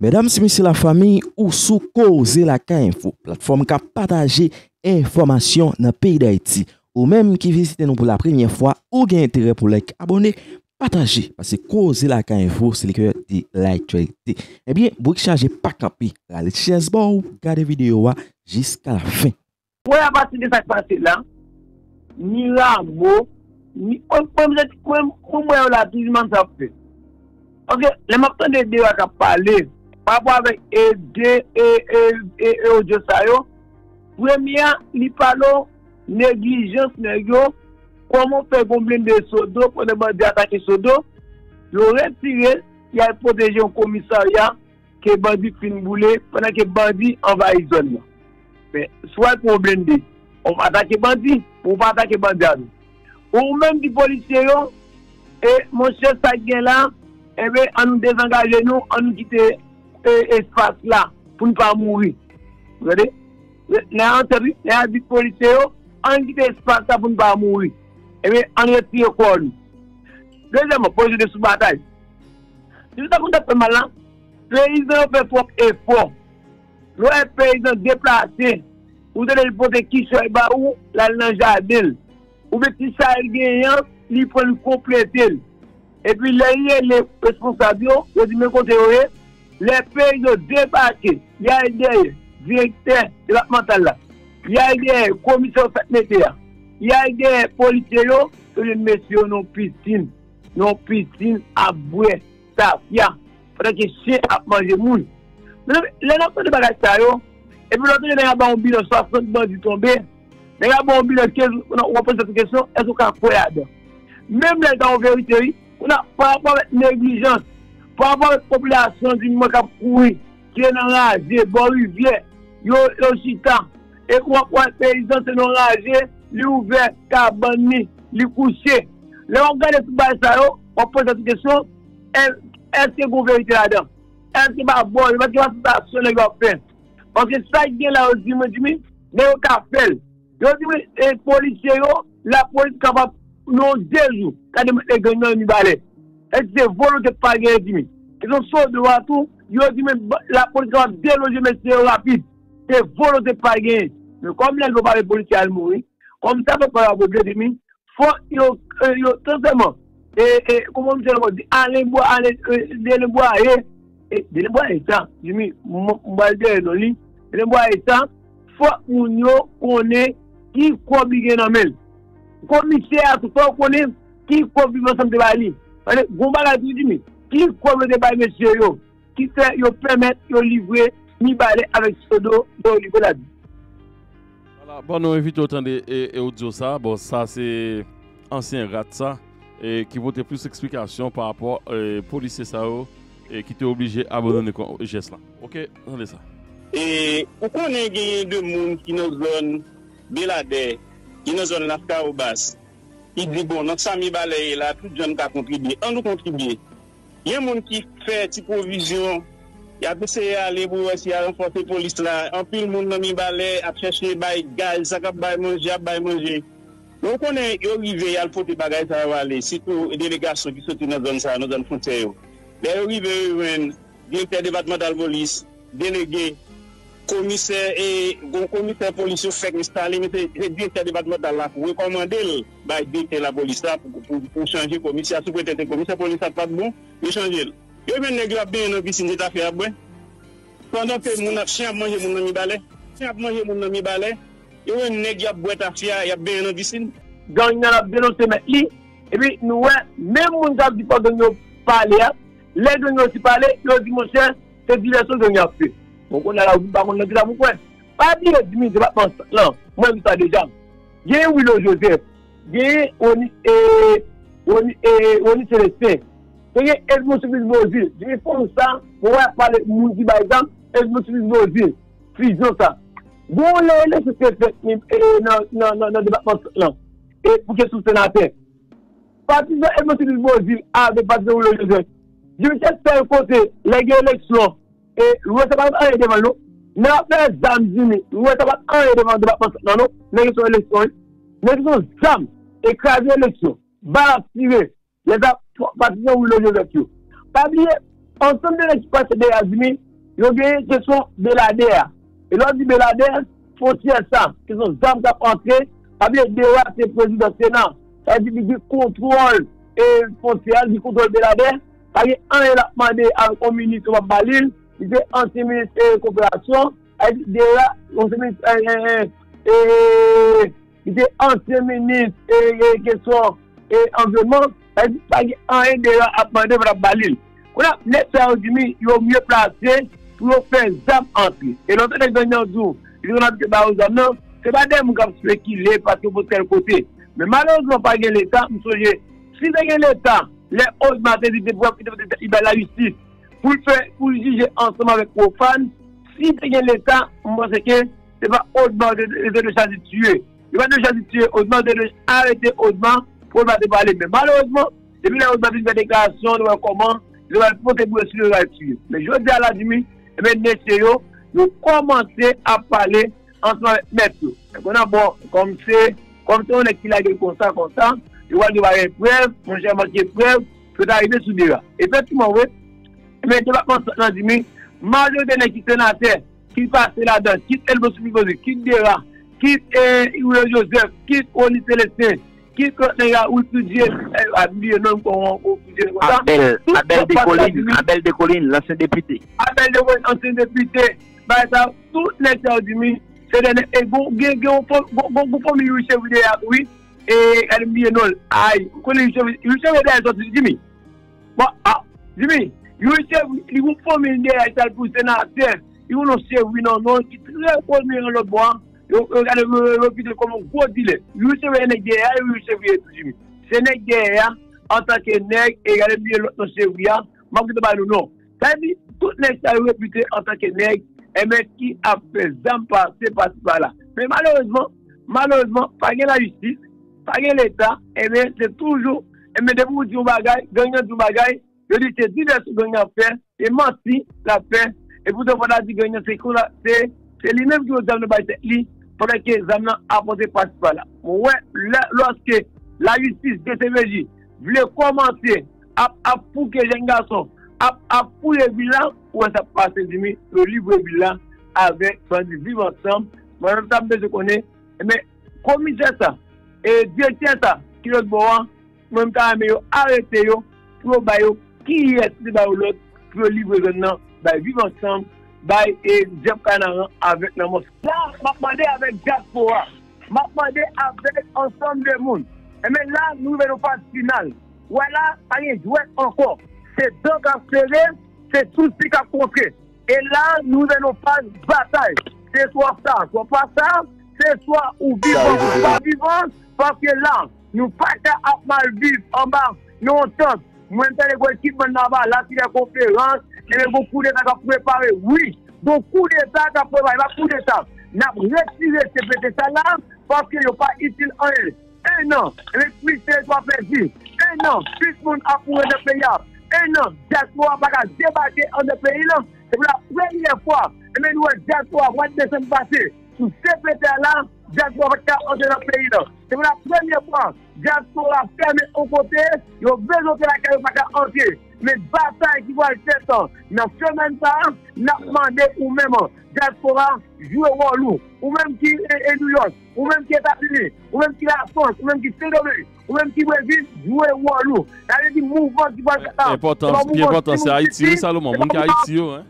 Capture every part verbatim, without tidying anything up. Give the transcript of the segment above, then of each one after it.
Medam e mesye lafanmi, ou sou Koze Lakay Enfo, platfòm k ap pataje enfòmasyon nan peyi Dayiti. Ou menm ki vizite nou pou la premyè fwa, ou gen enterè pou like, abòne, pataje, paske Koze Lakay Enfo, se le cœur de l'actualité. Ebyen, bourik chaje pa kanpe, rale chèz ba w, gade videyo a jiska lafen. Wè, apati de sa k pase la, ni Rameau, ni, mwen, mwen, mwen, mwen, mwen, yo la toujou, m ap sa ap fè. Paske lè m ap tande deba k ap pale pa rapò avèk e de e, e, e, e odyo sa yo, premye a, li pale w neglijans nèg yo, kòman w fè gon blende Sodo, pandan bandi atake Sodo, yo retire l, y al pwoteje yon komisarya ke bandi fin boule, pandan ke bandi anvayi zòn nan. Men, si w al pran yon blende, w ap atake bandi, ou pa atake bandi a tou. Ou menm di polisye yo, e monchè, sa k gen la, enben, ann nou dezangaje nou, ann nou kite, e, espas la pou n pa mouri. Ou tande? Nèg la nan tèt li, nèg la di polisye yo, ann kite espas la pou n pa mouri. Ebyen, ann retire kò nou. Dezyèmman, polisye te sou batay. Se sa konn ap fè mal la. Peyizan yo fè twòp efò. Lè w wè peyizan deplase, ou tande li pote kichòy ba ou, l al nan jaden l. Oubyen ti sa l genyen an, li pran l konplete l. Epi lè l rele responsab yo, yo di men kote yo ye. Lè peyizan yo debake, y al dèyè direktè depatmantal la, y al dèyè komisè yo fèk mete a, y al dèyè polisye yo, yo jwenn mesye yo nan yon pisin, nan yon pisin ap bwè tafya, pandan ke chen ap manje moun. Mezanmi, lè n ap tande bagay sa yo, epi lè w tande nèg ap ba yon bilan swasant bandi tonbe, nèg ap ba yon bilan kenz, w ap poze tèt ou kesyon, èske w ka kwè ladan? Menm lè l ta yon verite, wi, kounye a, pa rapò avèk neglijans, pa rapò avèk popilasyon di mwen k ap kouri, ki te nan raje, bò rivyè, yo, yo chita. E w ap wè peyizan se nan raje, li ouvè kabann li, li kouche. Lè w ap gade tout bagay sa yo, w ap poze tèt ou kesyon, è-, èske gen verite ladan? Èske pa bò yo, èske pa sou sa nèg yo ap fè? Paske sa k gen la, yo di mwen, Jimmy, nèg yo ka fè l. Yo di mwen, e, polisye yo, lapolis kapab, nan de jou, ka demantle gang nan Mibalè. Èske se volonte k pa genyen, Jimmy? Kesyon Sodo a tou, yo di mwen, ba-, lapolis kapab deloje mesye yo rapid. Se volonte k pa genyen. Men kòm lè yo pa vle polisye al mouri, kòm sa fè pa yo ap regle, Jimmy, fò yo, e, yo, sensèman, e, e, kòman misye ankò di, Alen Bwa, Alen, e, Delen Bwaye, e, Delen Bwaye sa, Jimmy, m, m pral dèyè non li, Delen Bwaye sa, fòk moun yo konnen ki kòb li gen nan men l. Komisè a tou, fòk yo konnen ki kòb Viv Ansanm te bay li. Paske gon bagay tou, Jimmy, ki kòb yo te bay mesye yo, ki fè yo pèmèt yo livre Mibalè avèk Sodo, Dòlivre la di. Vwala, bon, nou envite w tande e, e odyo sa. Bon, sa se ansyen rat sa, e, ki pote plis eksplikasyon pa rapò, e, polisye sa yo, e, ki te oblije abandone kon jès la. Oke, tande sa. E ou konnen genyen de moun ki nan zòn Beladè, ki nan zòn Laskawobas, ki di, bon, nan sa Mibalè ye la, tout jan n ka kontribye. An nou kontribye. Gen moun ki fè ti pwovizyon, y ap eseye ale pou yo wè si y a ranfòse polis la. Anpil moun nan Mibalè ap chèche bay gaz, sa k ap bay manje, ap bay manje. Men ou konnen, yo rive, y al pote bagay sa yo ale, sitou delegasyon ki soti nan zòn sa yo, nan zòn fwontyè yo. Lè yo rive, yo jwenn direktè depatmantal polis, delege, komisè, e, gon komisè polis yo fèk enstale, men se, se direktè depatmantal la ki rekòmande l bay direktè lapolis la pou, pou, pou chanje komisè a, sou pretèks se komisè polis la ki pa t bon, yo chanje l. Yo jwenn nèg yo ap benyen nan pisin, se tafya y ap bwè. Pandan ke moun ap, chen ap manje moun nan Mibalè, chen ap manje moun nan Mibalè, yo jwenn nèg y ap bwè tafya, y ap benyen nan pisin. Gang nan ap denonse mèt li, epi nou wè, menm moun k ap di fò gang yo pale a, lè gang yo osi pale, yo di monchè, se divèsyon gang yo ap fè. Bon, kounye a la, ou di m pa konn nan kisa pou kwè. Pa bliye di m, depatman Sant lan, mwen di sa deja. Genyen Willo Joseph, genyen Rony, e, Rony, e, Rony Celestin, genyen Edmond Supplice Beauzile, genyen fanm sa, mwen wè ap pale moun ki bay zam, Edmond Supplice Beauzile, fizyon sa. Gon lè eleksyon te fèt, e, nan, nan, nan, nan depatman Sant lan, e pou kesyon senatè. Patizan Edmond Supplice Beauzile avèk patizan Willo Joseph, Jimmy, se sèl kote, lè gen eleksyon, e Lwès la pa t anyen devan l non. Nan afè zam, Jimmy, Lwès la pa t anyen devan depatman Sant lan non. Nan kesyon eleksyon, wi. Nan kesyon zam, e kraze eleksyon, bal ap tire, lè sa, patizan Willo Joseph yo. Pa bliye, ansanm de nèg ki pase dèyè a, Jimmy, Yo genyen kesyon Beladè a. E lè w di Beladè, fwontyè sa, kesyon zam k ap antre, pa bliye DERA se prezidan Sena. Sa vle di li gen kontwòl e fwontyè a, li gen kontwòl Beladè. Pa gen anyen l ap mande avèk yon minis yo p ap ba li l. Li se ansyen minis e koperasyon. Sa vle di DERA, ansyen minis e, e, e, e, Li te ansyen minis e, e kesyon e anviwònman. Sa vle di pa gen anyen DERA ap mande pou l ap ba li l. Kounye a, nèg sa yo, Jimmy, yo mye plase pou yo fè zam antre. E lòt nèg gang nan di w, li konn abitye ba yo zam nan, se pa de moun k ap spekile paske yo pote tèl kote. Men malerezman, pa gen Leta, m sonje, si te gen Leta, lè Odma te di te pou li bay lajistis, pou l fè, pou l jije ansanm avèk Pwofàn, si te gen Leta, m panse ke se pa Odma yo te, te dwe chwazi tiye. Yo pa te dwe chwazi tiye Odma, yo te dwe arete Odma pou Odma te pale. Men malerezman, depi lè Odma fin fè deklarasyon, nou wè kòman yo pral pote bouye sou li, yo pral tiye. Men jodi a la, Jimmy, ebyen, mesye yo, yo kòmanse ap pale ansanm avèk mèt yo. Kounye a, bon, kòm se, kòm se yon nèg ki lage l konsa, konsa, yo pral gen bagay prèv, monchè, manke prèv, pou yo ta rive sou DERA. Efektivman, wi, men depatman Sant lan, Jimmy, majorite nèg ki senatè, ki pase ladan, kit Elmo Sipipoze, kit DERA, kit eh, Willy Joseph, kit Rony Célestin, kit lòt nèg la, Wilfrid Dieu, eh, a bliye non, kon, Wilfrid Dieu, konsa. Abel, Tout Abel sa pase la, Dekolin, Jimmy. Abel Dekolin, lansyen depite. Abel Dekolin, ansyen depite, bagay sa, tout nèg sa yo, Jimmy, se de nèg, e gon, gen, gen yon fo-, gon, gon, gon fanmi Youri Chevrier a tou, wi. E, gade m bliye non l. Ay, ou konnen Youri Chevrier, Youri Chevrier dèyè sòti, Jimmy. Bon, ah, Jimmy, Youri Chevrier, li gon fanmi l dèyè, li t al pou senatè. Li gon non Chevrier nan non l, ki trè konn nan lòt bò a. Yo, yo gade, yo, yo, yo repite l kòm yon gwo dilè. Youri Chevrier nèg dèyè a, Youri Chevrier tou, Jimmy. Se nèg dèyè a, antanke nèg, e gade m bliye lòt non Chevrier a, m ap gentan ba nou non. Sa vle di, tout nèg sa yo repite antanke nèg, enben, ki ap fè zam pase pasi pala. Men malerezman, malerezman, pa gen lajistis, pa gen Leta, enben, se toujou, enben, depi ou di yon bagay, gang nan di yon bagay, yo di se divèsyon gang nan ap fè, se manti l ap fè, e poutan fò ta di gang nan se konsa, se, se li menm ki pran zam nan bay tèt li, pandan ke zam nan ap monte pasi pala. Mwen wè, lè, lòske lajistis, D C P J, vle kòmanse ap, ap fouke jèn gason, ap, ap fouye vil la, ou wè sa ap pase, Jimmy, yo livre vil la avèk bandi Viv Ansanm. Mwen menm sa m bezwen konnen, enben, komisè sa, e direktè sa, ki lòt bò a, mwen m ta renmen yo arete yo, pou yo ba yo kiyès ki te ba yo lòd, pou yo livre zòn nan, bay Viv Ansanm, bay e Dyab Kanaran avèk Lanmò. La, m ap mande avèk dyaspora, m ap mande avèk ansanm de moun. Enben la, nou rive nan faz final. Wè la, pa gen jwèt ankò. Se dan k ap sere, se sousi k ap kontre. E la, nou rive nan faz batay. Se swa sa, swa pa sa, se swa ou vivan ou pa vivan, paske la, nou pa ka ap mal viv anba nan yon tant. Mwen tande gwo ekipman nan Lavalas ki fè konferans, e gon koudeta k ap prepare. Wi, gon koudeta k ap prepare, pa koudeta. N ap retire C P T sa la, paske yo pa itil anyen. En an, elektrisite yo ap pèdi. En an, plis moun ap mouri anndan peyi a. En an, dyaspora pa ka debake anndan peyi l. Se pou la premyè fwa, ebyen, nou wè dyaspora mwa desanm pase sou C P T a la, dyaspora pa t ka antre nan peyi l. Se pou la premyè fwa, dyaspora fèmen yon kote, yo bezwen antre lakay yo, pa ka antre. Men batay ki pral fèt nan semèn sa a, n ap mande ou menm, dyaspora, jwe wòl ou. Ou menm ki e, e Nouyòk, ou menm ki Etazini, ou menm ki Lafrans, ou menm ki Sendomeng, ou menm ki Brezil, jwe wòl ou. Sa vle di mouvman ki pral fèt la, se pa mouvman timoun piti, se pa mouvman. Enpòtan, ki enpòtan, se Ayiti, wi, Salomon, moun ki Ayiti yo, en.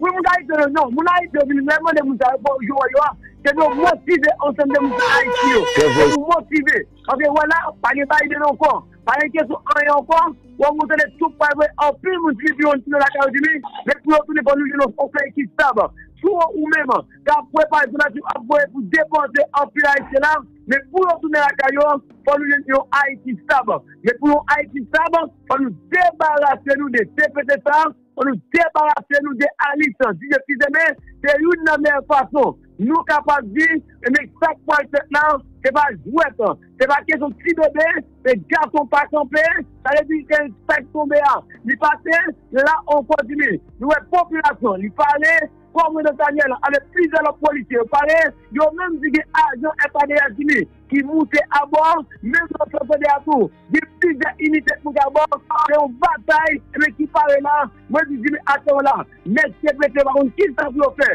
Wi, moun Ayiti yo, non, moun Ayiti yo vin lè mande moun sa yo pou yo wè yo a, se pou yo motive ansanm de moun Ayiti yo. Se pou motive. Paske wè la, pa gen bay de non ankò. Pa gen kesyon anyen ankò. Wè, moun tande tout pral voye anpil moun vin pi yon ti nan lakay yo di li, men pou yo tounen fò nou jwenn yon fè ki stab. Sou ou menm, k ap prepare pou nasyonal, ap voye pou depanse anpil Ayisyen la, men pou yo tounen lakay yo, fò nou jwenn yon Ayiti stab. Men pou yon Ayiti stab, fò nou debarase nou de C P T sa, fò nou debarase nou de alis. Jije Fils-Aimé, se youn nan meyè fason. Nou kapab di, ebyen, sa k pral fèt la, se pa jwèt, se pa kesyon ti bebe, se gason pa kanpe, sa vle di, se sa k tonbe a, li pase, la ankò, Jimmy, nou wè popilasyon, li pale, kòmandan Daniel, avèk plizyè lòt polisye, yo pale, yo menm di gen ajan F A D H, Jimmy, ki moute abò, menm nan F A D H tou, gen plizyè inite k moute abò, se yon batay, ebyen, ki pare la, mwen di, Jimmy, atè la, nèg C P T yo pa konn kisa pou yo fè.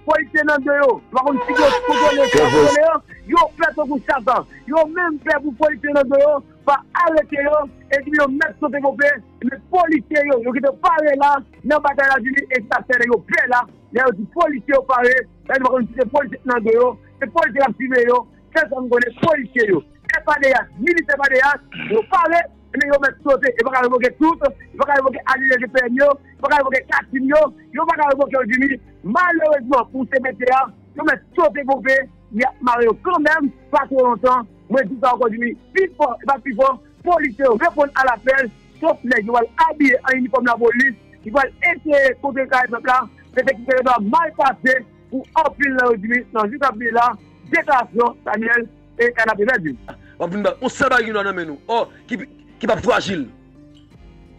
Polisye nan do yo, yo pa konn si yo kontwole, si yo kontwole yo, yo pè tankou chat. Yo menm pè pou polisye nan do yo, pa arete yo, epi yo mèt sote pope, men polisye yo, yo kite pare la, nan batay la vini, e sa fè yo pè la, lè yo di polisye yo pare, lè yo pa konn si se polisye nan do yo, se polisye k ap siveye yo, se sa m konnen polisye yo. F A D H, milis F A D H, yo pare, men yo mèt sote, yo pa ka revoke tout, yo pa ka revoke adjudant G P M yo, yo pa ka revoke katim yo, yo pa ka revoke yo Jimmy. Malerezman pou C P T a, yo mèt sote pope, y ap mare yo kanmenm, pa twò lontan. Mwen di sa ankò Jimmy, pi fò, e pa pi fò, polisye yo reponn alapèl, sof nèg yo pral abiye an inifòm lapolis, ki pral eseye kontrekare pèp la, se te ki te dwa mal pase pou anpil nan yo Jimmy, nan jis ap vini la, deklarasyon Daniel e Kanapevè Jimmy. W ap vin bay yon sèl bagay ki gen dwa nan men nou. Ò, ki, ki p ap frajil.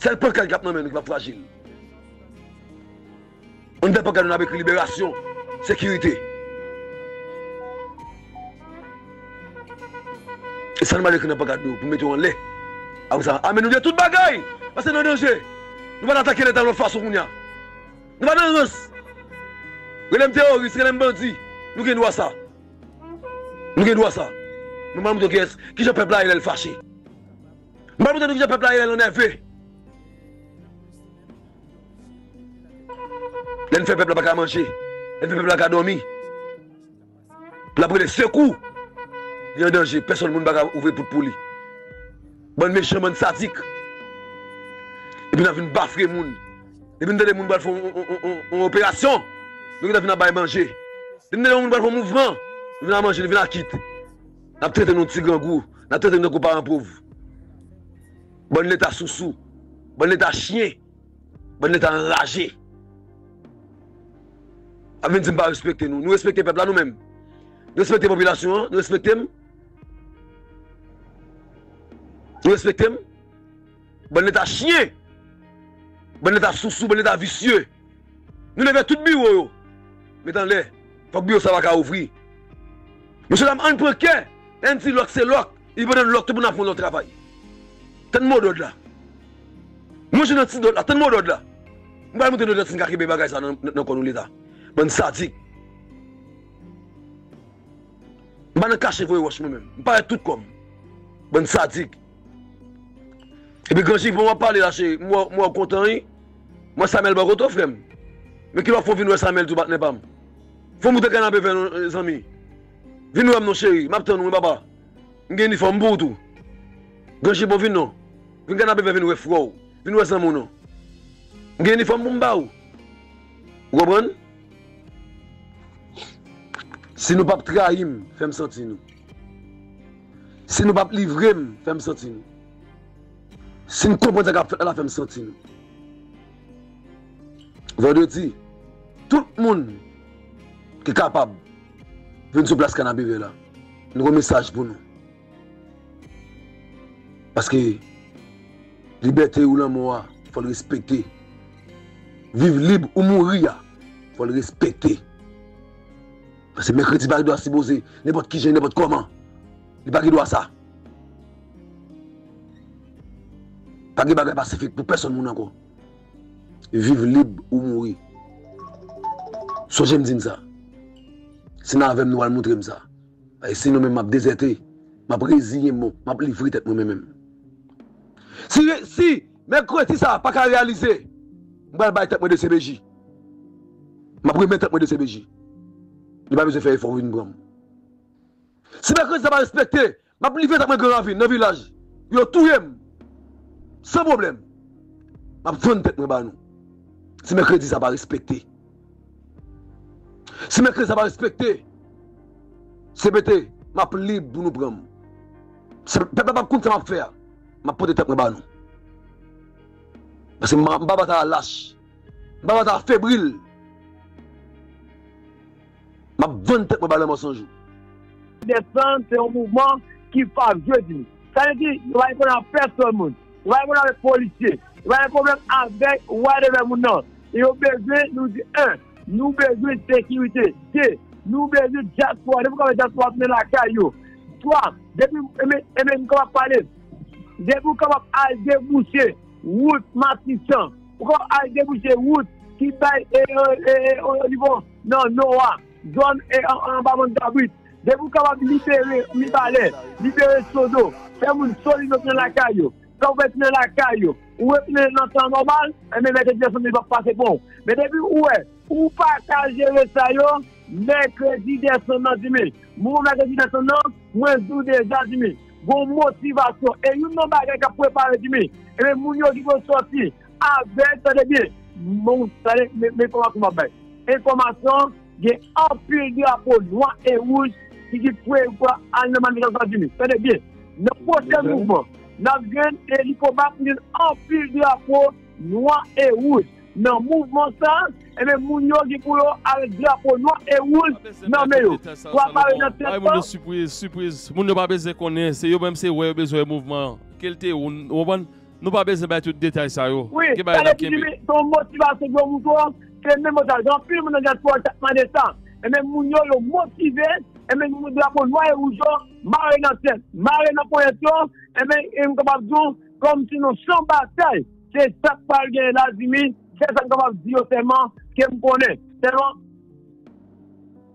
Sèl pankad k ap nan men nou ki p ap frajil. Ann fè pankad nou ap ekri liberasyon, sekirite. E sa nou pral ekri nan pankad nou pou mete yo anlè. Apre sa, ame nou de tout bagay! Paske nou an danje. Nou pral atake Leta yon lòt fason kounye a. Nou pa nan rans. Rele m teworis, rele m bandi. Nou gen dwa sa. Nou gen dwa sa. Nou pral montre kiyès, kijan pèp la ye lè l fache. M pral montre nou kijan pèp la ye lè l anève. Lè n fè pèp la pa ka manje, lè n fè pèp la ka dòmi. L ap rele sekou. Li an danje, pèsonn moun pa ka ouvri pout pou li. Bann mechan, bann sadik. Epi n ap vin bafre moun. Depi n tande moun pral fè yon, yon, yon, yon, yon operasyon, nou gentan vin ap bay manje. Depi n tande yon moun pral fè yon mouvman, nou vin ap manje, nou vin ap kit. N ap trete nou ti grangou, n ap trete nou tankou paran pòv. Bann Leta sousou, bann Leta chen. Bann Leta anraje. Ap vin di m pa respekte nou. Nou respekte pèp la nou menm. Nou respekte popilasyon an, nou respekte m. Nou respekte m. Bann Leta chen. Bann Leta sousou, bann Leta visye. Nou leve tout biwo yo. Met anlè. Fòk biwo sa pa ka ouvri. Mesye dam, ann pran kè. Lè n di lòk se lòk, li pa nan lòk tou pou n ap fè yon lòt travay. Tann mo dòd la. Mwen jwenn nan ti dòd la, tann mo dòd la. M pral montre nou jan si n ka kenbe bagay sa nan, nan, nan kò nou Leta. Bann sadik. M pa nan kache voye wòch mwen menm. M parèt tout kò m. Bann sadik. Epi Granji, bon, w ap pale la, cheri. M wè, m wè w kontan, wi. M wè Samuel bò kote w, frè m. Men ki lè w ap fè w vin wè Samuel tou, patnè pa m? Fè w moute kanapevè non, zanmi. Vin wè m non, cheri. M ap tann ou, wi, papa. M gen inifòm pou ou tou. Granji, bon, vin non. Vin kanapevè, vin wè frè w. Vin wè zanmi w non. M gen inifòm pou m ba ou. Ou konprann? Si nou p ap trayi m, fè m santi nou. Si nou p ap livre m, fè m santi nou. Si n konprann sa k ap fèt la, fè m santi nou. Vandredi, tout moun ki kapab vin sou plas Kanapevè la, nou gen yon mesaj pou nou. Paske libète ou lanmò a, fò l respekte. Viv lib ou mouri a, fò l respekte. Paske mèkredi pa gen dwa sipoze nenpòt kijan, nenpòt kòman. Li pa gen dwa sa. Pa gen bagay pasifik pou pèsonn moun ankò. Viv lib ou mouri. Sonje m di n sa. Si n avè m, nou pral montre m sa. Paske sinon menm m ap dezète, m ap reziyen m, m ap livre tèt mwen menm. Si, si mèkredi sa a pa ka reyalize, m pral bay tèt mwen D C P J. M ap remèt tèt mwen D C P J. Li pa bezwen fè efò pou vin pran m. Si mèkredi sa pa respekte, m ap livre tèt mwen Gran Ravin, nan vilaj. Yo touye m. San pwoblèm. M ap vann tèt mwen ba nou. Si mèkredi sa pa respekte. Si mèkredi sa pa respekte, C P T, m ap lib pou nou pran m. Se, pèp la p ap konn sa m ap fè a. M ap pote tèt mwen ba nou. Paske m pa, m pa bat a lach. M pa bat a febril. M ap vann tèt mwen ba lanmò san jou. Dèsann se yon mouvman ki pa jwe di. Sa vle di, yo pa gen pwoblèm ak pèsòn moun. Yo pa gen pwoblèm avèk polisye. Yo pa gen pwoblèm avèk whatever moun nan. E yo bezwen nou di, en, nou bezwen sekirite. De, nou bezwen dyaspora. Depi w ka wè dyaspora tounen lakay yo. Twa, depi, enben, enben, m kapab pale. Depi w kapab al debouche wout Matisan, ou kapab al debouche wout ki bay, e, e, e, e, o nivo nan nò a, zòn, e, an, anba bann kabrit. Depi w kapab libere Mibalè, libere Sodo, fè moun sòti yo tounen lakay yo. Sa w fè tounen lakay yo, ou retounen nan tan nòmal, enben mèkredi dèsann nan p ap pase bon. Men depi ou wè ou pa ka jere sa yo, mèkredi dèsann nan, Jimmy, mouvman mèkredi dèsann nan, mwen di w deja, Jimmy, gon motivasyon. E youn nan bagay k ap prepare, Jimmy, enben moun yo ki pou sòti avèk, tande byen, moun, tande, men, men enfòmasyon m ap bay. Enfòmasyon, gen anpil drapo nwa e wouj ki, ki prevwa al nan manifestasyon, Jimmy. Tande byen, nan pwochen mouvman, n ap jwenn, e li pwobab pou jwenn anpil drapo nwa e wouj. Nan mouvman sa, enben, moun yo gen pou yo avèk drapo nwa e wouj nan men yo. Swa bare nan tèt yo. Bay moun yo sipriz, sipriz. Moun yo pa bezwen konnen, se yo menm se wè yo bezwen wè mouvman an. Ke l te ou, ou konprann? Nou pa bezwen bay tout detay sa yo. Wi, gen bagay n ap kenbe. Sa vle di, se yon motivasyon pou yo montre w, se menm motivasyon. Anpil moun nan dyaspora t ap mande sa. Enben, moun yo, yo motive, enben, nou drapo nwa e wouj yo, mare nan tèt, mare nan ponyèt yo, enben, e m kapab di w, kòmsi nan chan batay, se sa k pral genyen la, Jimmy, se sa m kapab di yo sèlman, ke m konnen. Sèlman,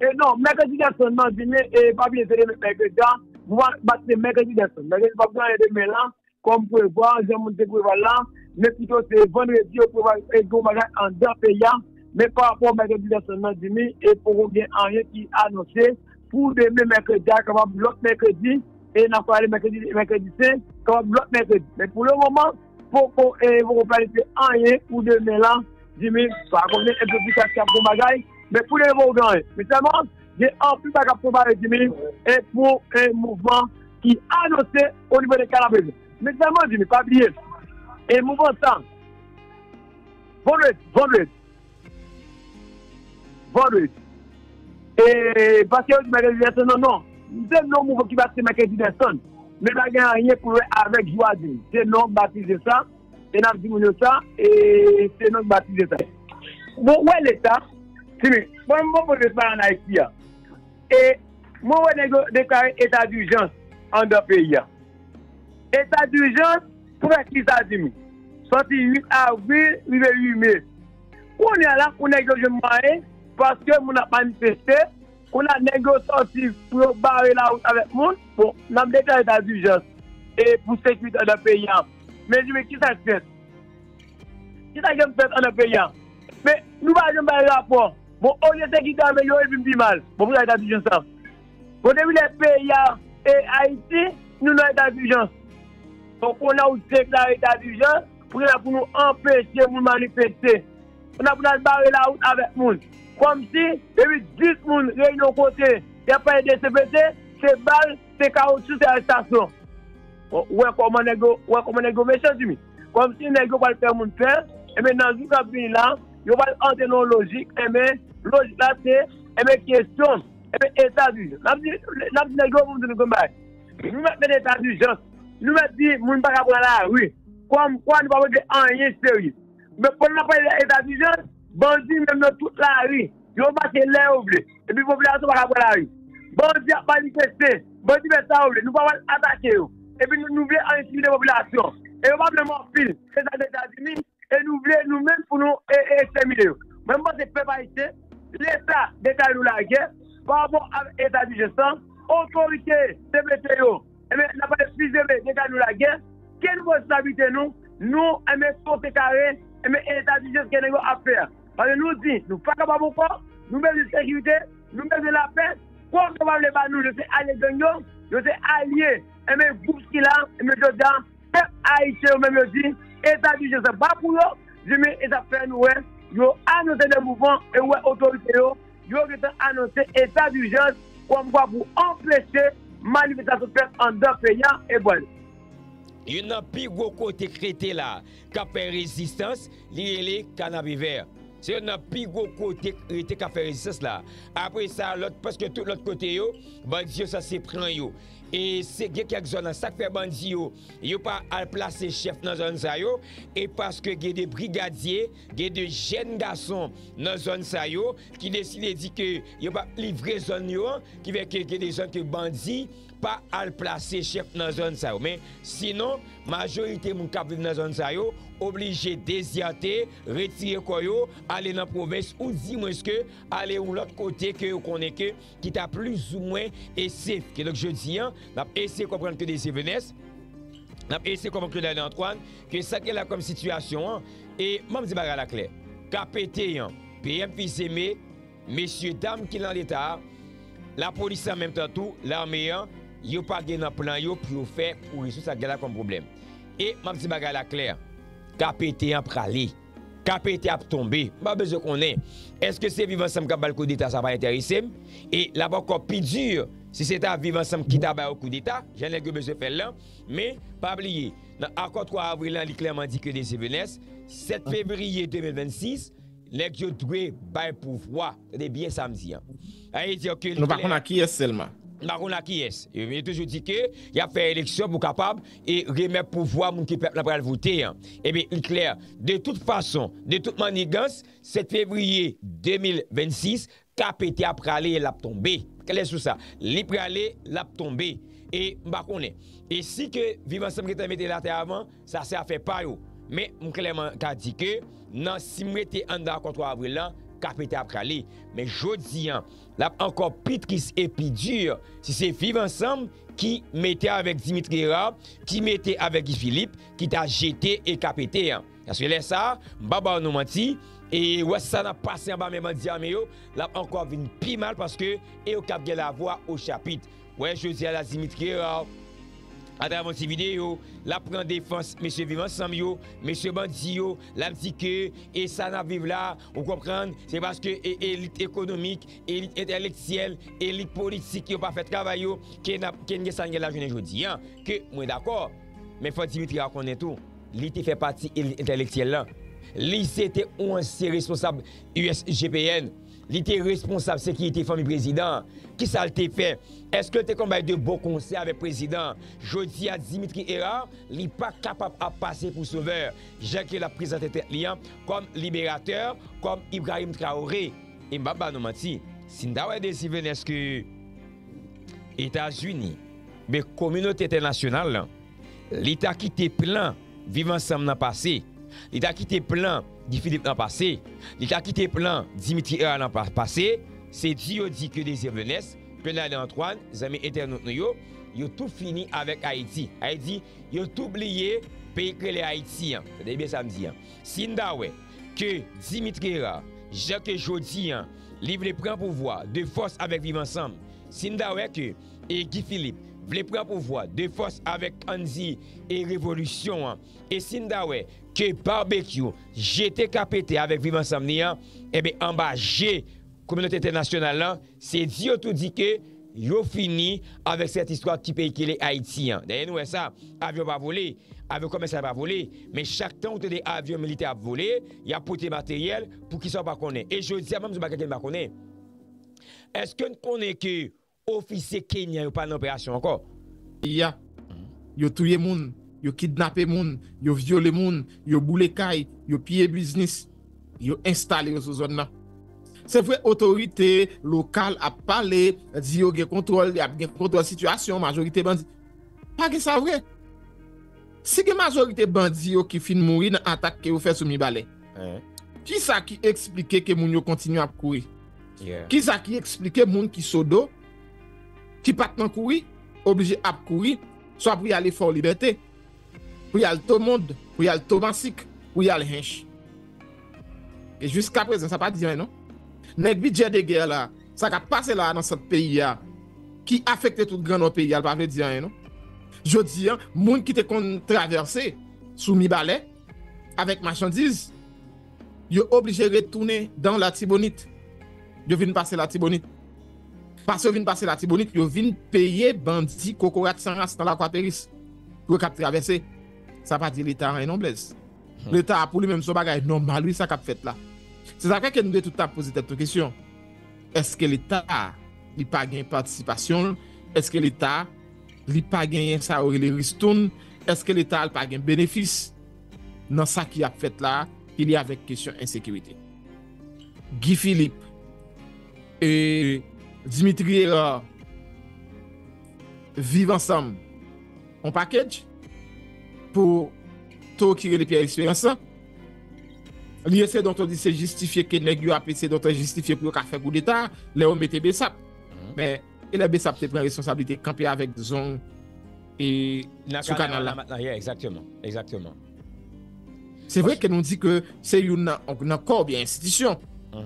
e non, mèkredi dèsann nan, Jimmy, e pa bliye se demen mèkredi a, m ap bat se mèkredi dèsann. Mèkredi p ap gen anyen demen la, kòm prevwa, jan moun te prevwa l la, men pito se vandredi yo prevwa e gen yon bagay anndan peyi a, men pa rapò mèkredi dèsann nan, Jimmy, e poko gen anyen ki anonse pou demen mèkredi a, kapab lòt mèkredi, e n ap pale mèkredi, mèkredi sen, kapab lòt mèkredi. Men pou le moman, poko, e poko planifye anyen pou demen la, Jimmy, pa konnen enplikasyon ap gon bagay, men pou demen poko gen anyen. Men sèlman, gen anpil bagay k ap prepare, Jimmy, e pou, e mouvman ki anonse o nivo de Kanapevè. Men sèlman, Jimmy, pa bliye, e mouvman sa, vandredi, vandredi, vandredi. E, paske yo di mèkredi dèsann, non, non. Se non mouvman ki batize mèkredi dèsann. Men pa gen anyen pou wè avèk jou a, Jimmy. Se non batize sa. E n ap di moun yo sa, e se non batize sa. Bon, ou wè Leta, Jimmy, bon, m bon pote sa ann Ayiti a. E mwen wè nèg yo deklare eta dijans anndan peyi a. Eta dijans, pou fè kisa, Jimmy? Sòti uit avril, rive uit me. Kounye a la, pou nèg yo jwenn mwayen, paske moun ap manifeste, kounye a nèg yo sòti pou yo bare lawout avèk moun. Bon, n ap deklare eta dijans e pou sekirite anndan peyi a. Men, Jimmy, kisa k fèt? Kisa k ap fèt anndan peyi a? Men, nou pa janm bay rapò. Bon, olye sekirite a amelyore, vin pi mal. Bon, pou eta dijans sa. Bon, depi lè peyi a, e Ayiti, nou nan eta dijans. Donk, kounye a ou deklare eta dijans, pou kounye a pou nou anpeche moun manifeste. Kounye a pou n al bare lawout avèk moun. Kòmsi, depi dis moun reyini yon kote, y ap pale de C P T, se bal, se kawotchou, se arestasyon. Bon, ou wè kòman nèg yo, ou wè kòman nèg yo mechan, Jimmy. Kòmsi nèg yo pral fè moun pè, enben nan jou k ap vini la, yo pral antre nan yon lojik, enben lojik la se, enben kesyon, enben eta dijans. N ap di, n ap di nèg yo pou m di nou konn bagay. Nou mèt mete eta dijans. Nou mèt di moun pa ka pran lari. Kòmkwa nou pa regle anyen serye. Men pandan n ap pale de eta dijans, bandi menm nan tout lari. Yo mache lè yo vle. Epi popilasyon pa ka pran lari. Bandi ap manifeste. Bandi fè sa yo vle. Nou pa pral atake yo. Epi nou, nou vle entimide popilasyon. E yo pa vle mò anpil. Se sa k Etazini. E nou vle nou menm pou nou e, e ekstèmine yo. Mwen, m panse pèp ayisyen, Leta deklare nou lagè pa rapò avèk eta dijans lan. Otorite C P T yo, enben, n ap pale P C P, deklare nou lagè. Ke nou pran responsablite nou, nou, enben, sote kare, enben, eta dijans ke nèg yo ap fè a. Paske nou di, nou pa kapab ankò, nou bezwen sekirite, nou bezwen lapè. Kòm yo pa vle ba nou, yo se alye gang yo, yo se alye, enben, gwoup ki la, enben, jodi a, pèp ayisyen yo menm yo di, eta dijans lan pa pou yo, di men e sa fè nou wè, yo anonse de mouvman, e wè otorite yo, yo gentan anonse eta dijans, kòmkwa pou anpeche manifestasyon fèt anndan peyi a, e bwè. Youn nan pi gwo kote k rete la, k ap fè rezistans, li rele Kanapevè. Se youn nan pi gwo kote k rete k ap fè rezistans la. Apre sa, lòt, prèske tout lòt kote yo, bandi yo sanse pran yo. E se gen kèk zòn nan, sa k fè bandi yo, yo pa al plase chèf nan zòn sa yo, e paske gen de brigadye, gen de jèn gason nan zòn sa yo, ki deside di ke yo p ap livre zòn yo an, ki fè ke gen de zòn ke bandi pa al plase chèf nan zòn sa yo. Men, sinon, majorite moun k ap viv nan zòn sa yo oblije dezète, retire kò yo, ale nan pwovens, oudimwens ke ale yon lòt kote ke yo konnen ke ki ta plizoumwen e safe. Kidonk, jodi an, n ap eseye konprann ke Désiré Venès, n ap eseye konprann ke Dany Antoine, ke sa k gen la kòm sitiyasyon an, e m ap di bagay la klè. K P T an, P M Fils-Aimé, mesye dam ki nan Leta a, lapolis an menm tan tou, lame an, yo pa gen nan plan yo pou yo fè pou rezoud sa k gen la kòm pwoblèm. E m ap di bagay la klè, K P T an prale. K P T ap tonbe. M pa bezwen konnen. Èske se Viv Ansanm k ap ba l koudeta, sa pa enterese m. E l ap ankò pi di si se ta Viv Ansanm ki ta ba yo koudeta, jan nèg yo bezwen fè l lan. Men, pa bliye, nan akò twa avril lan, li klèman di ke Désiré Venès, sèt fevriye de mil vennsis, nèg yo dwe bay pouvwa. Tande byen sa m di an. Sa vle di ke li klè. Nou pa konn a kiyès sèlman. Nou pa konn a kiyès. Yo, yo toujou di ke y ap fè eleksyon pou kapab e remèt pouvwa moun ke pèp lan pral vote an. Ebyen, li klè. De tout fason, de tout mannigans, sèt fevriye de mil vennsis, K P T a prale e l ap tonbe. Klè sou sa. Li prale, l ap tonbe. E m pa konnen. E si ke Viv Ansanm gentan mete l atè avan, sa se afè pa yo. Men m klèman ka di ke nan, si m rete anndan akò twa avril lan, K P T ap prale. Men jodi an, l ap ankò pi tris e pi di si se Viv Ansanm ki mete avèk Dimitri Hérard, ki mete avèk Guy Philippe, ki ta jete e K P T an. Paske lè sa a, m pa ba nou manti, e wè sa n ap pase anba men bandi ame yo, l ap ankò vin pi mal paske e yo k ap gen lavwa o chapit. Wè, jodi a la, Dimitri Hérard, atravè yon ti videyo, l ap pran defans mesye Viv Ansanm yo, mesye bandi yo, l ap di ke e sa n ap viv la, ou konprann, se paske e, elit ekonomik, elit entèlektyèl, elit politik yo pa fè travay yo, ke n ap, ke n gen sa n gen la jounen jodi an, ke mwen dakò. Men fò Dimitri a konnen tou, li te fè pati elit entèlektyèl lan. Li se te yon ansyen responsab U S G P N. Li te responsab sekirite fanmi prezidan an. Kisa l te fè? Èske l te konn bay de bon konsèy avèk prezidan an? Jodi a, Dimitri Hérard, li pa kapab ap pase pou sovè, jan ke l ap prezante tèt li an kòm liberatè, kòm Ibrahim Traoré. E m p ap ba nou manti, si n ta wè Désiré Venès ke Etazini, ben, kominote entènasyonal lan, li ta kite plan Viv Ansanm nan pase, li ta kite plan Guy Philippe nan pase, li ta kite plan Dimitri Hérard nan pa-, pase, se di yo di ke Désiré Venès, Pènade Antoine, zanmi entènot nou yo, yo tou fini avèk Ayiti. Sa vle di, yo tou bliye peyi k rele Ayiti an. Tande byen sa m di an. Si n ta wè ke Dimitri Hérard, jan ke jodi an, li vle pran pouvwa de fòs avèk Viv Ansanm, si n ta wè ke, e, Guy Philippe vle pran pouvwa de fòs avèk, ann di, e, revolisyon an, e si n ta wè ke Barbecue jete K P T avèk Viv Ansanm li an, enben, anba je kominote entènasyonal lan, se di yo tou di ke yo fini avèk sèt istwa ki peyi ki rele Ayiti an. Dayè, nou wè sa, avyon pa vole, avyon komèsyal pa vole, men chak tan ou tande avyon militè ap vole, y ap pote materyèl, poukisa w pa konnen? E jodi a, ban m di w bagay ke n pa konnen. Èske n konnen ke ofisye kenyan yo pa nan operasyon ankò? Ya. Yo touye moun, yo kidnape moun, yo vyole moun, yo boule kay, yo piye biznis, yo enstale yo sou zòn nan. Se vre, otorite lokal ap pale, di yo gen kontwòl, y ap gen kontwòl sitiyasyon, majorite bandi. Pa gen sa vre. Si gen majorite bandi yo ki fin mouri nan atak ke yo fè sou Mibalè, kisa ki eksplike ke moun yo kontinye ap kouri? Kisa ki eksplike moun ki Sodo, ki pa t nan kouri, oblije ap kouri, swa pou y ale Fò Libète, pou y al Tomond, pou y al Tomasik, pou y al Hench? E jiskaprezan, sa pa di anyen, non. Nèg bidjè de gè la, sa k ap pase la a nan sant peyi a, ki afekte tout Gran Nò peyi a, l pa vle di anyen, non. Jodi a, moun ki te konn travèse sou Mibalè avèk machandiz, yo oblije retounen dan Latibonit. Yo vin pase Latibonit. Pase yo vin pase Latibonit, yo vin peye bandi kokorat san ras nan Lakwaperis pou yo kab travèse. Sa pa di Leta anyen non, Blèz. Leta a pou li menm se yon bagay nòmal, wi, sa k ap fèt la. Se sa k fè ke nou dwe tout ap poze tèt nou kesyon. Èske Leta, li pa gen patisipasyon l? Èske Leta, li pa genyen sa yo rele ristoun? Èske Leta, li pa gen benefis nan sa ki ap fèt la, ki lye avèk kesyon ensekirite? Guy Philippe, e, Dimitri Hérard, Viv Ansanm, on package pou toro ki rele Pierre Espérance lan. Li eseye donk di se jistifye ke nèg yo ap eseye donk jistifye pou yo ka fè koudeta lè yo mete Bessap. Men, e lè Bessap te pran responsablite kanpe avèk zong e sou kanal la. Yeah, egzakteman. Egzakteman. Se vre ke nou di ke se youn nan, nan kò oubyen enstitisyon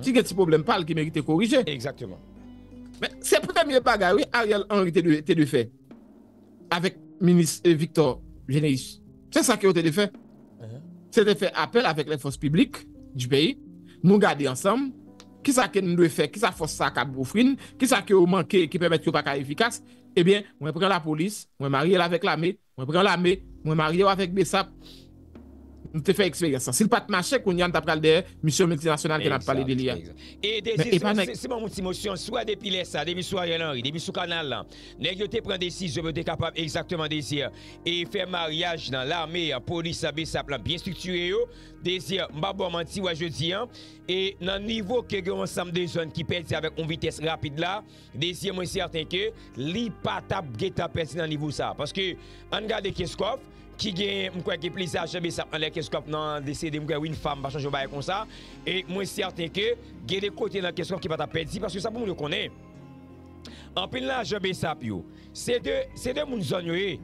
ki gen ti pwoblèm pa l ki merite korije. Egzakteman. Men se premye bagay, wi, Ariel Henry te dwe, te dwe fè avèk minis, eh, Victor Généus. Se sa ke yo te dwe fè. Se te fè apèl avèk lè fòs piblik di peyi. Nou gade ansanm kisa ke nou dwe fè, kisa fòs sa a kab ofri n, kisa ke yo manke ki pèmèt yo pa ka efikas. Ebyen, mwen pran lapolis, mwen marye l avèk lame, mwen pran lame, mwen marye w avèk Bessap. Nou te fè eksperyans lan. Si l pa t mache, kounye a n ta pral dèyè misyon miltinasyonal ke n ap pale de li a. E Dezi, se ban m yon ti mo, si w wè depi lè sa, depi sou Ariel Henry, depi sou kanal lan, nèg yo te pran desizyon pou yo te kapab egzakteman, Dezi, e fè maryaj nan lame an, polis lan, Bessap lan byen estriktire yo. Dezi, m p ap ba w manti, wè jodi an, e nan nivo ke gen yon ansanm de zòn ki pèdi avèk yon vitès rapid la, Dezi, mwen sèten ke li pa t ap gentan pèdi nan nivo sa. Paske, ann gade Kenskòf, ki gen, m kwè gen plizyè ajan Bessap anlè Kenskòf nan desede, m kwè wi, yon fanm pa chanje yon bagay konsa. E mwen sèten ke gen de kote nan Kenskòf ki pa t ap pèdi, paske sa pou moun yo konnen. Anpil nan ajan Bessap yo, se de, se de moun zòn yo ye.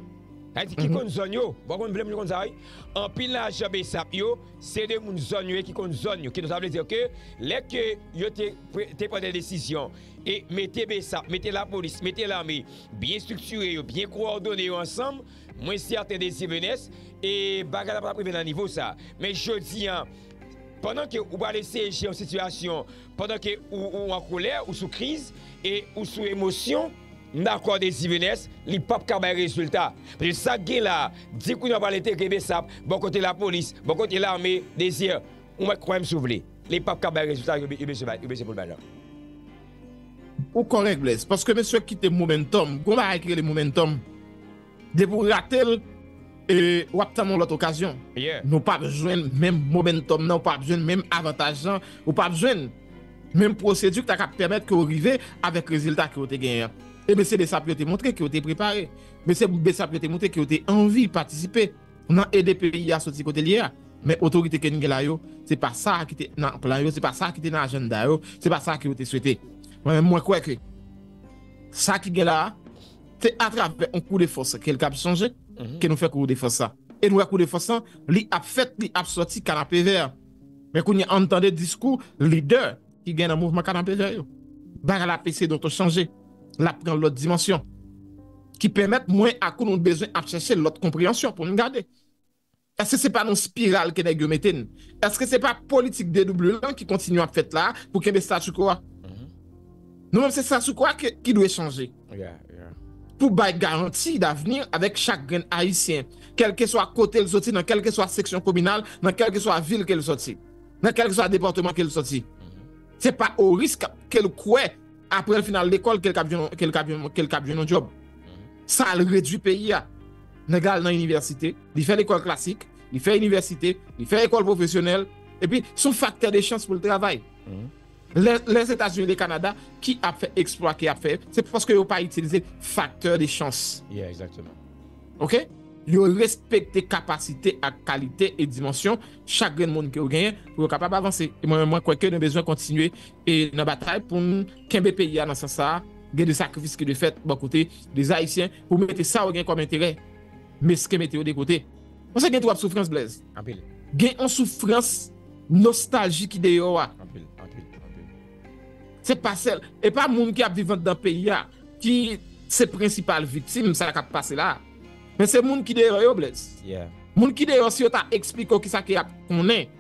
Sa vle di ki konn zòn yo, bon, konn vle moun yo konn sa, wi. Anpil nan ajan Bessap yo, se de moun zòn yo ye ki konn zòn yo. Ki sa vle di ke lè ke yo te, te pran de desizyon e mete Bessap, mete lapolis, mete lame, byen estriktire yo, byen kowòdone yo ansanm, mwen sèten Dezi Venès, e bagay la pa t ap rive nan nivo sa. Men jodi an, pandan ke ou pral eseye jere yon sitiyasyon, pandan ke ou, ou an kolè, ou sou kriz, e ou sou emosyon, m dakò Dezi Venès, li p ap ka bay rezilta. Paske sa k gen la, di kounye a pral entegre Bessap, bò kote lapolis, bò kote lame, Dezi, ou mèt kwè m si w vle. Li p ap ka bay rezilta yo, yo bezwen bay, yo bezwen pou l bay la. Ou kòrèk, Blaise, paske mesye kite momentum. Gon bagay ki rele momentum. Depi w rate l, e, w ap tann yon lòt okazyon. Nou p ap jwenn menm momentum nan, ou p ap jwenn menm avantaj lan, ou p ap jwenn menm pwosedi ki ta ka pèmèt ke w rive avèk rezilta ke w te genyen an. E mesye Bessap yo te montre ke yo te prepare. Mesye Bessap yo te montre ke yo te anvi patisipe nan ede peyi a soti kote l ye a. Men otorite ke n gen la yo, se pa sa ki te nan plan yo, se pa sa ki te nan ajanda yo, se pa sa ke yo te swete. Mwen menm, mwen kwè ke sa ki gen la a, se atravè yon kou de fòs ke l kab chanje, ke nou fè kou de fòs sa. E nou wè kou de fòs lan, li ap fèt, li ap sòti Kanapevè. Men kounye a, ann tande diskou lidè ki gen nan mouvman Kanapevè yo. Bagay la ap eseye donk chanje. L ap pran lòt dimansyon. Ki pèmèt mwen ak ou nou bezwen ap chèche lòt konpreyansyon pou n gade. Èske se pa nan spiral ke nèg yo mete n? Èske se pa politik dedoubleman ki kontinye ap fèt la pou kenbe statu quo a? Nou menm se statu quo a ki, ki dwe chanje. Pou bay garanti davni avèk chak grenn Ayisyen, kèlkeswa kote l soti, nan kèlkeswa seksyon kominal, nan kèlkeswa vil ke l soti, nan kèlkeswa depatman ke l soti. Se pa o risk ke l kwè, apre l fin al lekòl, ke l kab jwenn, ke l kab jwenn, ke l kab jwenn yon djòb. Sa al redui peyi a. Nèg la al nan inivèsite, li fè lekòl klasik, li fè inivèsite, li fè lekòl pwofesyonèl, epi se yon faktè de chans pou l travay. Lè, Lèzetazini, le Kanada, ki ap fè eksplwa ke y ap fè, se paske yo pa itilize faktè de chans. Yeah, exactement. Oke? Yo respekte kapasite ak kalite e dimansyon chak grenn moun ke yo genyen pou yo kapab avanse. E mwen, mwen kwè ke nou bezwen kontinye e nan batay pou n kenbe peyi a nan sans sa a. Gen de sakrifis ki dwe fèt bò kote de Ayisyen pou mete sa yo gen kòm enterè, men ke mete yo de kote. Paske gen twòp soufrans, Blaise. Anpil. Gen yon soufrans nostalji ki deyò a. Anpil, anpil, anpil. Se pa sèl, e pa moun ki ap viv anndan peyi a ki se prensipal viktim sa k ap pase la. Men se moun ki deyò yo, Blaise. Yeah. Moun ki deyò, si yo ta eksplike w kisa ke y ap konnen,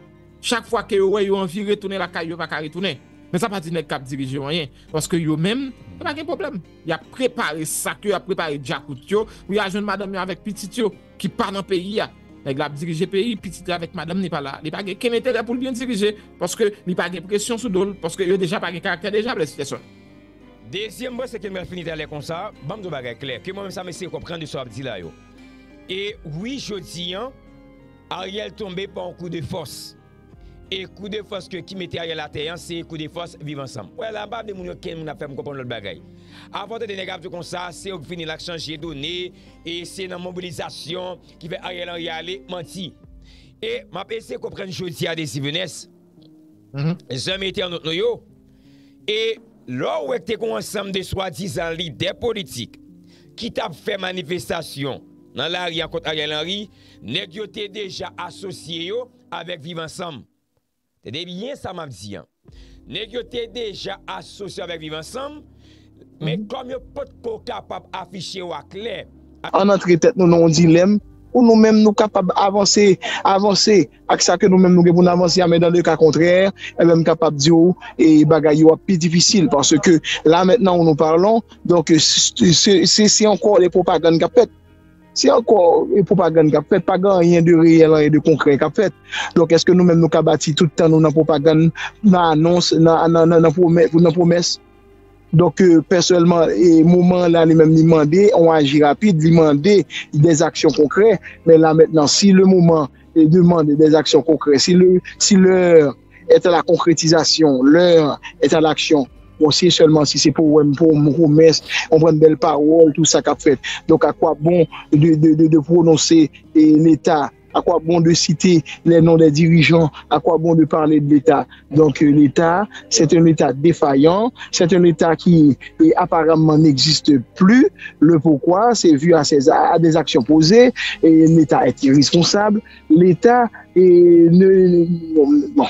chak fwa ke yo wè yo anvi retounen lakay yo, yo pa ka retounen. Men sa pa di nèg k ap dirije yo anyen. Paske yo menm, yo pa gen pwoblèm. Y ap prepare sak yo, y ap prepare djakout yo, pou y al jwenn madanm yo avèk pitit yo ki pa nan peyi a. Nèg la ap dirije peyi, pitit li avèk madanm li pa la. Li pa gen kenn enterè pou l byen dirije, paske li pa gen presyon sou do l, paske yo deja pa gen karaktè deja, Blaise Peterson. Dezyèm bò, se ke m pral fini talè konsa, ban m di w bagay klè, ke mwen menm sa m eseye konprann de sa w ap di la yo. E wi, jodi an, Ariel tonbe pa yon kou de fòs. E kou de fòs ke ki mete Ariel atè an, se kou de fòs Viv Ansanm. Wè la, m pa vle moun yo kenn moun ap fè m konprann lòt bagay. Avan w tande nèg ap di w konsa, se yo k vini la k chanje done, e se nan mobilizasyon ki fè Ariel Henry ale, manti. E m ap eseye konprann jodi a de Sivenes, zanmi entènot nou yo. E lè w wè k te gen yon ansanm de swadizan lidè politik ki t ap fè manifestasyon nan lari an kont Ariel Henry, nèg yo te deja asosye yo avèk Viv Ansanm. Tande byen sa m ap di an. Nèg yo te deja asosye avèk Viv Ansanm, men kòm yo potko kapab afiche yo aklè, ann antre tèt nou nan yon dilèm pou nou menm nou kapab avanse, avanse ak sa ke nou menm nou gen pou n avanse a, men dans le cas contraire, enben m kapab di w e bagay yo ap pi difisil, paske la maintenant où nous parlons, donk se se- se- se ankò de pwopagann k ap fèt. Se ankò e pwopagann k ap fèt, pa gen anyen de reyèl, anyen de konkrè k ap fèt. Donk èske nou menm nou ka bati tout tan nou nan pwopagann, nan anons, nan nan nan nan pwomè- nan pwomès? Donk pèsonèlman, moman an la li menm li mande yon aji rapid, li mande des actions concrètes. Men la mentnan, si le moman demande des actions concrètes, si le si l'heure est à la concrétisation, l'heure est à l'action, bon, si sèlman si se pwomès, yon bann bèl pawòl, tout sa k ap fèt. Donk à quoi bon de de de de prononse Leta? À quoi bon de citer les noms des dirigeants? À quoi bon de parler de l'État? Donc euh, l'État, c'est un État défaillant, c'est un État qui et apparemment n'existe plus. Le pourquoi, c'est vu à, ses, à des actions posées, et l'État est irresponsable, l'État est, ne, bon,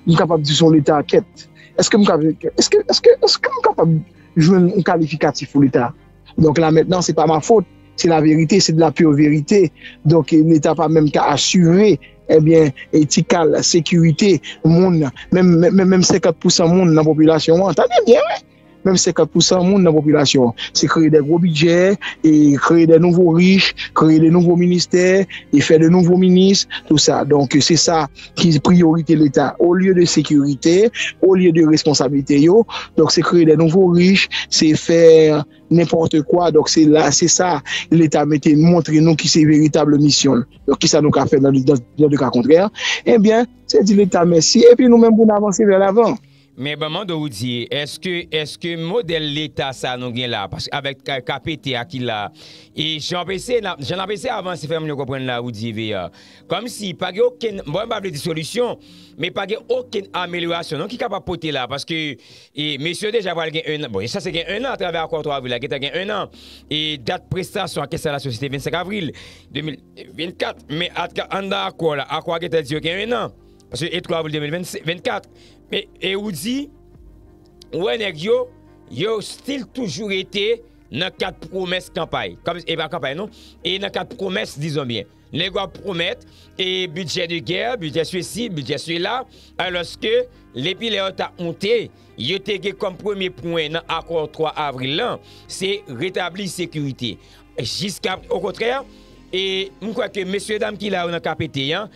m kapab di son Leta kèt. Èske m kapab, èske, èske, èske m kapab jwenn yon kalifikatif pou Leta? Donk la mentnan, se pa ma fot, se la verite, se de la pure verite. Donk Leta pa menm ka asire, ebyen, e ti kal sekirite moun, menm, menm, menm senkant pousan moun nan popilasyon an. Tande byen, wi! Menm senkant pousan moun nan popilasyon an. Se kreye de gwo bidjè, e kreye de nouvo rich, kreye de nouvo ministè, e fè de nouvo minis, tou sa. Donk se sa ki priyorite Leta. Olye de sekirite, olye de responsablite yo, donk se kreye de nouvo rich, se fè nenpòt kwa. Donk se la, se sa Leta mete montre nou ki se veritab misyon l. Donk kisa nou ka fè nan, nan, nan de ka kontrè? Ebyen, se di Leta mèsi, epi nou menm pou n avanse vè lavan. Men ban m mande w, Roudy, èske, èske modèl Leta sa nou gen la, paske avèk K P T a ki la, e jan n ap eseye, jan n ap eseye avanse fè moun yo konprann la, Roudy Veillard, kòmsi pa gen okenn, bon, m pa vle di solisyon, men pa gen okenn amelyorasyon non ki kapab pote la, paske e mesye yo deja pral gen enn an, bon, yo sanse gen enn an atravè akò twa avril la, gentan gen enn an, e dat prestasyon ak enstalasyon se te vennsenk avril de mil vennkat, men anndan akò la, akò a gentan di yo gen enn an. Paske e twa avril de mil vennkat. Men, e ou di, ou wè nèg yo, yo still toujou rete nan kad pwomès kanpay. Kòm, e pa kanpay non, e nan kad pwomès, dizon byen. Nèg yo ap pwomèt, e bidjè de gè, bidjè sesi, bidjè sela, alòske, depi lè yo t ap moute, yo te gen kòm premye pwen nan akò twa avril lan, se retabli sekirite. Jiska, okontrè, e m kwè ke mesye dam ki la yo nan K P T an,